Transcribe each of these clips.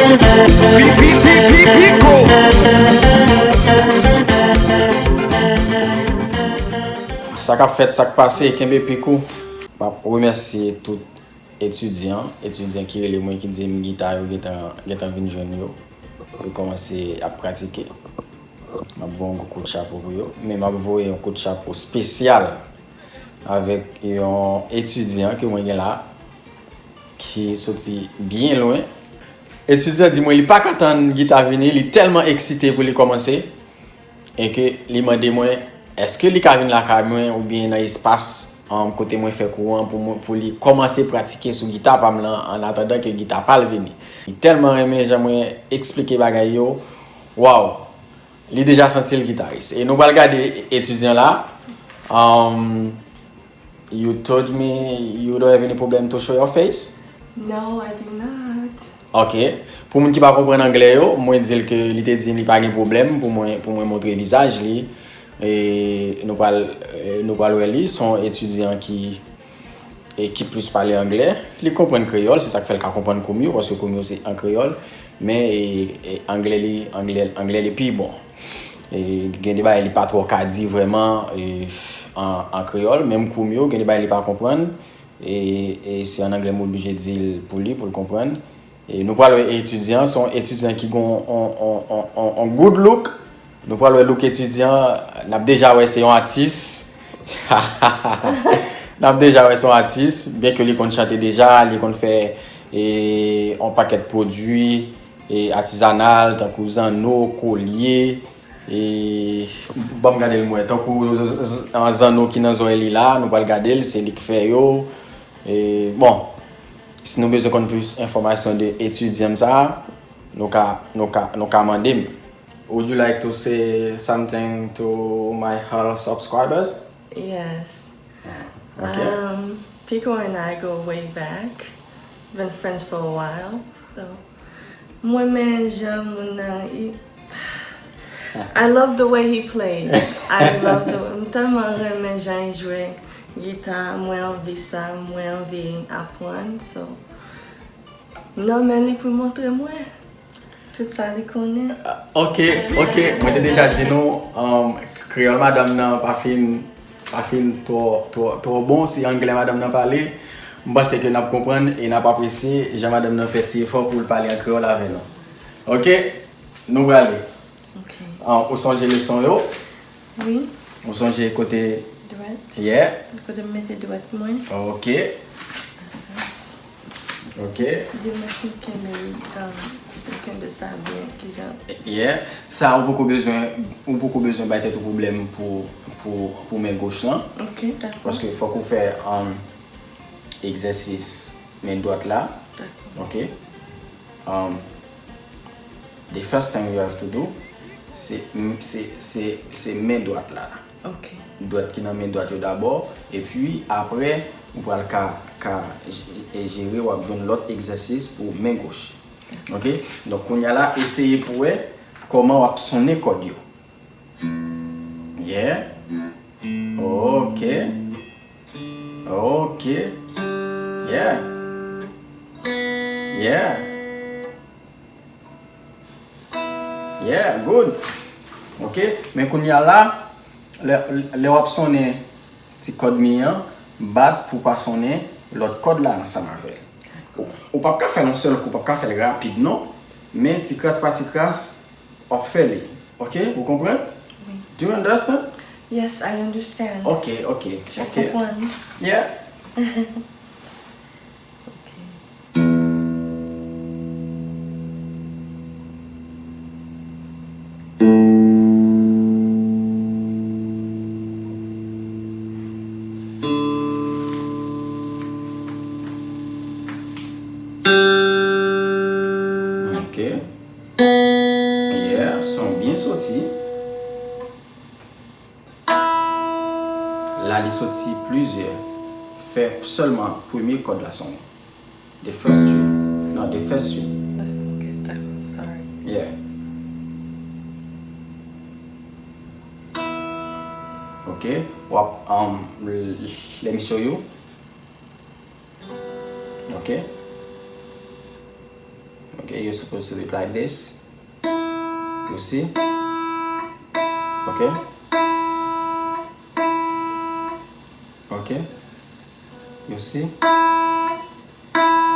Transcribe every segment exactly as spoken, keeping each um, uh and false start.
Pi, pi, pi, pi, pi ko. Sa k ap fèt, sa k pase, kenbe pik ou. M ap remèsye tout etidyan, etidyan ki rele mwen, ki di m gita yo gentan, gentan vin jwenn yo. Yo kòmanse ap pratike. M ap voye yon kout chapo pou yo, men m ap voye yon kout chapo espesyal avèk yon etidyan ke mwen gen la, ki soti byen lwen. Etidyan di mwen li pa ka tann gita vini, li tèlman eksite pou li kòmanse, e ke li mande mwen, èske li ka vin lakay mwen oubyen nan espas, um, kote mwen fè kou an pou mwen, pou li kòmanse pratike sou gita pa m lan, an atandan ke gita pa l vini. Li tèlman renmen jan mwen eksplike bagay yo, waw! Li deja santi l gitaris. E nou pral gade etidyan la. Um, you told me you don't have any problem to show your face? No, I do not. Ok. Pou moun ki pa konprann anglè yo, mwen di l ke li te di m li pa gen pwoblèm pou mwen, pou mwen montre vizaj li. E nou pral, e nou pral wè li. Se yon etidyan ki e ki plis pale anglè, li konprann kreyòl, se sa k fè l ka konprann koumyo, paske koumyo se an kreyòl, men e, e anglè li, anglè, anglè li pi bon. E gen de bagay li pa twò ka di vrèman e, an, an kreyòl, menm koumyo, gen de bagay li pa konprann, e, e se an anglè m oblije di l pou li, pou l konprann. E nou pral wè etidyan, se yon etidyan ki gen yon, yon, yon, yon, yon, yon good look. Nou pral wè look etidyan, n ap deja wè se yon atis. N ap deja wè se yon atis, byen ke li konn chante deja, li konn fè e, yon pakèt pwodui e, atizanal, tankou zanno, kolye, e, ban m gade l mwen, tankou z-, z-, z-, zanno ki nan zòrèy li la, nou pral gade l, se li k fè yo. E, bon, si nou bezwen konn plis enfòmasyon de etidyan m sa a, nou ka, nou ka, nou ka mande m. Would you like to say something to my whole subscribers? Yes. Ok. Um, Pico and I go way back. Been friends for a while. So, mwen renmen jan moun nan, I love the way he plays. I love the, m tèlman renmen jan li jwe gita, mwen anvi sa, mwen anvi aprann. So, non, men li pou montre mwen tout sa li konnen. Ok, ok. Mwen te deja di nou, um, kreyòl madanm nan pa fin, pa fin twò, twò, twò bon. Si anglè madanm nan pale, m panse ke n ap konprann e n ap apresye jan madanm nan fè ti efò pou l pale an kreyòl avè nou. Ok? Nou prale. Ok. Ah, ou sonje leson yo? Wi. Ou sonje kote? Dwèt. Yeah. Kote m mete dwèt mwen. Ok. Ok. Di mwen si m kenbe, um, si m kenbe sa byen, kijan. Yeah. Sa ou poko bezwen, ou poko bezwen bay tèt ou pwoblèm pou, pou, pou men goch lan. Ok, dakò. Paske fòk ou fè, um, egzèsis men dwat la. Dakò. Ok. Um, the first thing you have to do, se, se, se, se men dwat la. Ok. Dwèt ki nan men dwat yo dabò, epi apre, ou pral ka, ka j-, e jere, w ap jwenn lòt egzèsis pou men goch. Ok? Donk, kounye a la, eseye pou wè kòman w ap sonnen kòd yo. Yeah. Ok. Ok. Yeah. Yeah. Yeah, good. Ok, men kounye a la, lè, lè w ap sonnen ti kòd mi an, bat pou w pa sonnen lòt kòd la ansanm avè l. Ou, ou p ap ka fè l yon sèl kou, ou p ap ka fè l rapid non, men ti kras pa ti kras, w ap fè li. Ok, ou konprann? Wi. Do you understand? Yes, I understand. Ok, ok, ok. Je comprends. Yeah. Ok. Ok. Yeah, son byen soti. La li soti plizyè. Fè sèlman premye kòd la sonnen. The first tune. Non, the first tune. Ok, dakò, sorry. Yeah. Ok, w ap, um, l-, let me show you. Ok. Ok, You're supposed to do it like this. You see? Ok. Ok. You see?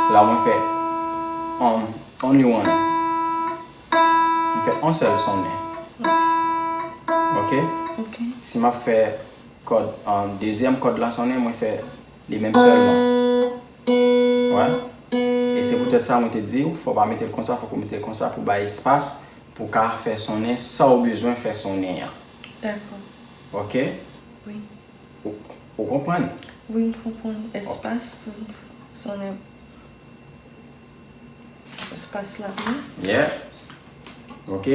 La mwen fè um, only one. Mwen fè yon sèl sonnen. Ok? Ok. Si m ap fè kòd, um, dezyèm kòd la sonnen, mwen fè li menm sèlman. Wè. E se poutèt sa mwen te di w, fò w pa mete l konsa, fòk ou mete l konsa pou bay espas, pou w ka fè sonnen sa w bezwen fè sonnen an. Dakò. Ok? Wi. Ou, ou konprann? Wi, m konprann. Espas pou m sonnen. Espas la, wi. Yeah. Ok.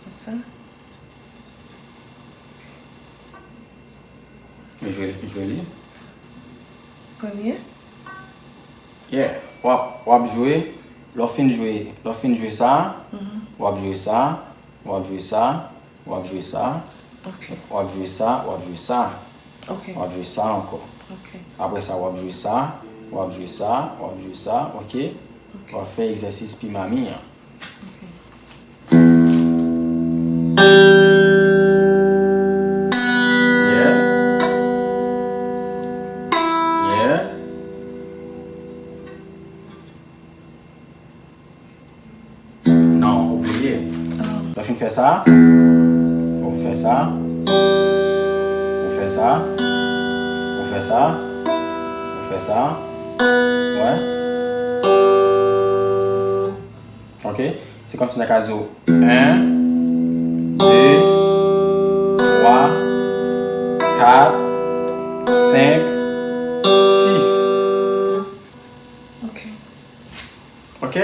Konsa. Jwe, jwe li. Premye? Yeah. W ap, w ap jwe. Lè w fin jwe, lè w fin jwe sa, mhm, w ap jwe sa, w ap jwe sa, w ap jwe sa, ok, w ap jwe sa, w ap jwe sa. Ok. W ap jwe sa ankò. Ok. Apre sa, w ap jwe sa, w ap jwe sa, w ap jwe sa, ok? Ok. W ap fè egzèsis pi mami an. Ok. Yeah. Yeah. Non, ou bliye. Oh. Lè w fin fè sa, ou fè sa, ou fè sa, ou fè sa, ou fè sa. Wè. Ok? Se kòmsi nèg la di w en, de, twa, kat, senk, sis. Ok. Ok?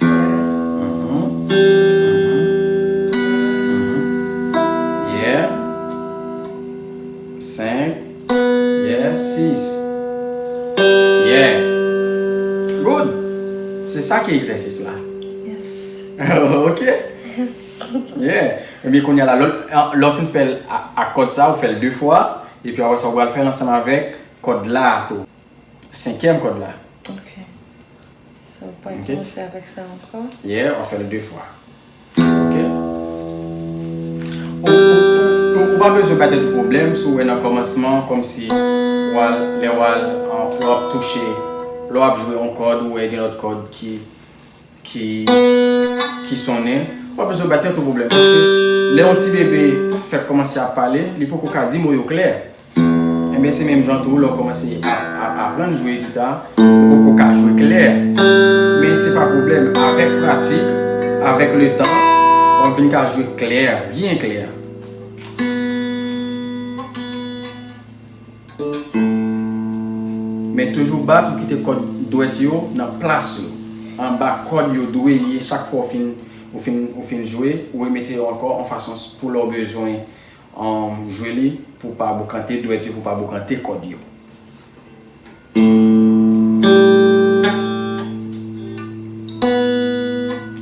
Mhm. Mhm. Mhm. Yeah. Senk. Yeah. Sis. Yeah. Good. Se sa ki egzèsis la. Yes. Ok. Yes. Yeah. Ebyen, kounye a la, lè, lè w fin fè l a, ak kòd sa, ou fè l de fwa, epi apre sa, ou pral fè l ansanm avèk kòd la a tou. Senkyèm kòd la. Ok. So, w pral kòmanse avèk sa ankò? Yeah, w ap fè l de fwa. Ok? Ou, ou, ou, ou pa bezwen bay tèt ou pwoblèm si w wè nan kòmansman, kòmsi w al, lè w al, an, lè w ap touche, lè w ap jwe yon kòd, ou wè gen lòt kòd ki ki, ki sonnen, w ap bezwen bay tèt ou pwoblèm. Paske lè yon ti bebe fèk kòmanse ap pale, li poko ka di mo yo klè. Ebyen, se menm jan tou, lè w kòmanse ap, ap aprann jwe gita, ou poko ka jwe klè. Men se pa pwoblèm. Avèk pratik, avèk letan, w ap vin ka jwe klè, byen klè. Men toujou bat ou kite kòd dwèt yo nan plas yo. Anba kòd yo dwe ye chak fwa w fin, ou fin, ou fin jwe, ou remete yo ankò yon fason s-, pou lè w bezwen, um, jwe li, pou w pa boukante dwèt yo, pou w pa boukante kòd yo.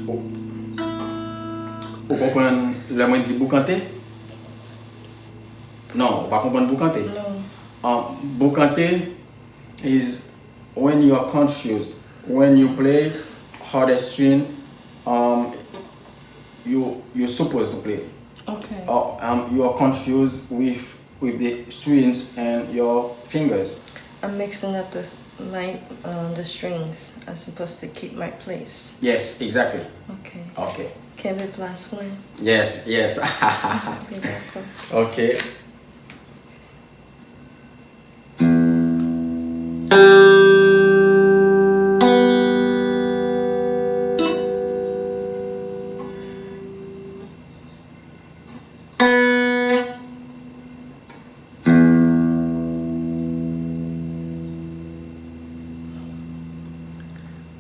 Ou, ou konprann lè mwen di boukante? Non, ou pa konprann boukante? Non. Um, boukante is when you are confused. When you play hard string, um, you, you're supposed to play. Okay. Or, um, you are confused with, with the strings and your fingers. I'm mixing up the s-, my, um, the strings. I'm supposed to keep my place. Yes, exactly. Okay. Okay. Kenbe plas mwen. Yes, yes. Ok, dakò. Ok.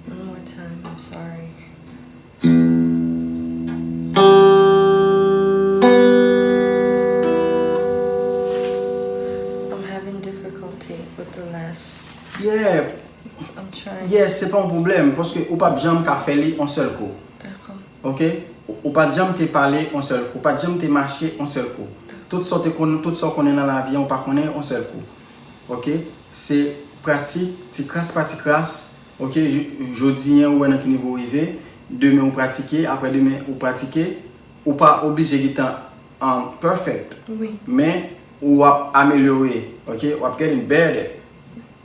One more time, I'm sorry. I'm having difficulty with the last. Yeah. I'm trying. Yes, se pa yon pwoblèm, paske ou p ap janm ka fè li yon sèl kou. Dakò. Ok? Ou, ou pa t janm te pale yon sèl kou, ou pa t janm te mache yon sèl kou. Dakò. Tout sa w te konn, tout sa w konnen nan lavi an, ou pa konnen yon sèl kou. Oke? Se pratik, ti kras pa ti kras. Oke? J-, jodi an, ou wè nan ki nivo w rive. Demen, ou pratike. Apre demen, ou pratike. Ou pa oblije gentan, um, perfect. Wi. Men, ou ap amelyore. Oke? W ap getting better.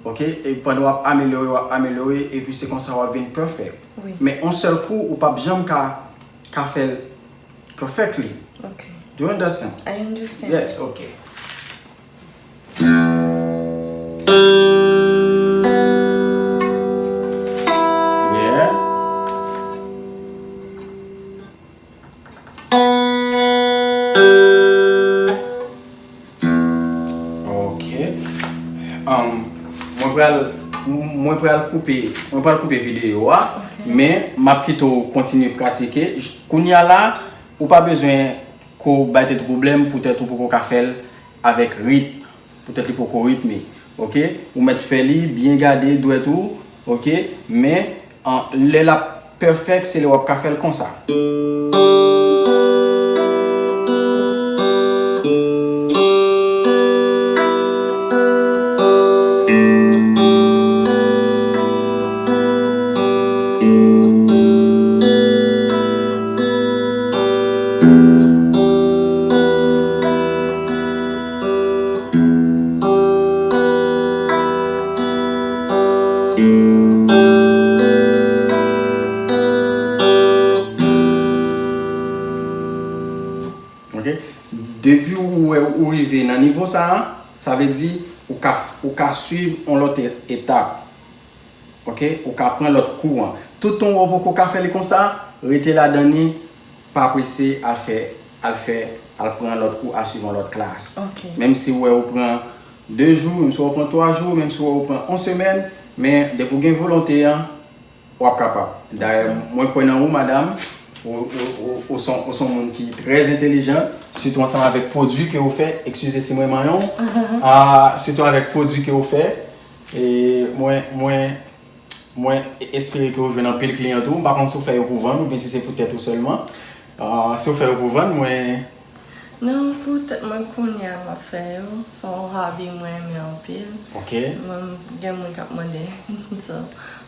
Oke? E pandan w ap amelyore, w ap amelyore, epi se konsa w ap vin perfect. Wi. Men yon sèl kou, ou p ap janm ka, ka fè l perfectly. Ok. Do you understand? I understand. Yes, ok. Yeah. Ok. Um, mwen pral, mwen pral koupe, mwen pral koupe videyo a, ok, men m ap kite w kontinye pratike. J-, kounye a la, ou pa bezwen ko bay tèt ou pwoblèm poutèt ou poko ka fè l avèk ritm, poutèt li poko ritme. Ok? Ou mèt fè li, byen gade dwèt ou, ok? Men, an, lè l ap perfect, se lè w ap ka fè l konsa. Ok? Depi ou wè ou rive nan nivo sa a, sa vle di ou ka, ou ka swiv yon lòt e-, etap. Ok? Ou ka pran lòt kou an. Toutan w poko ka fè li konsa, rete ladan li, pa prese al fè, al fè, al pran lòt kou, al swiv yon lòt klas. Ok. Menm si w wè ou pran de jou, menm si w pran twa jou, menm si w wè ou pran yon semèn, men depi w gen volonte an, w ap kapab. Dayè, ok, mwen kwè nan ou, madam. Ou, ou, ou, ou son, ou son moun ki trè entèlijan, sitou ansanm avèk pwodui ke ou fè. Eskize si mwen manyen w. Ah, sitou avèk pwodui ke ou fè. E mwen, mwen, mwen espere ke ou jwenn anpil kliyan tou. M pa konn si w fè yo pou vann oubyen si se pou tèt ou sèlman. Ah, si w fè yo pou vann, mwen, non, pou tèt mwen kounye a m ap fè yo. Se yon hobby mwen renmen anpil. Ok. Mwen gen moun k ap mande. So,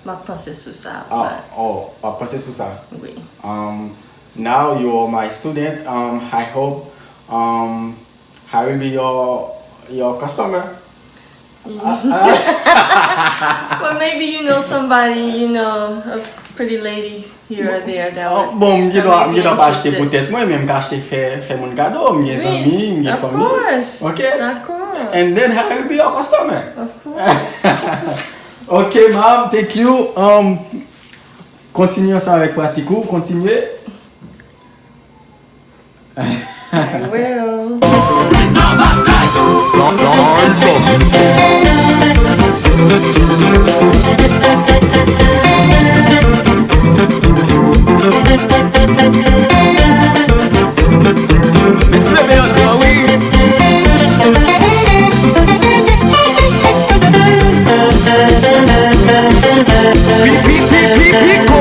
m ap panse sou sa. Ah, oh, w ap panse sou sa? Wi. Um, now you are my student. Um, I hope, um, I will be your, your customer. Well, maybe you know somebody, you know, a pretty lady here or there that would, that may be interested. Bon, m gen dwa, m gen dwa pa achte pou tèt mwen, men m ka achte fè, fè moun kado. M gen zanmi, m gen fanmi. Wi, of course. Ok. Dakò. And then I will be your customer. Of course. Ok, ma'am, thank you. Um, kontinye ansanm avèk pratik ou, kontinye. I will. Men ti bebe yo antre wi. Pi, pi, pi, pi, pi, ko.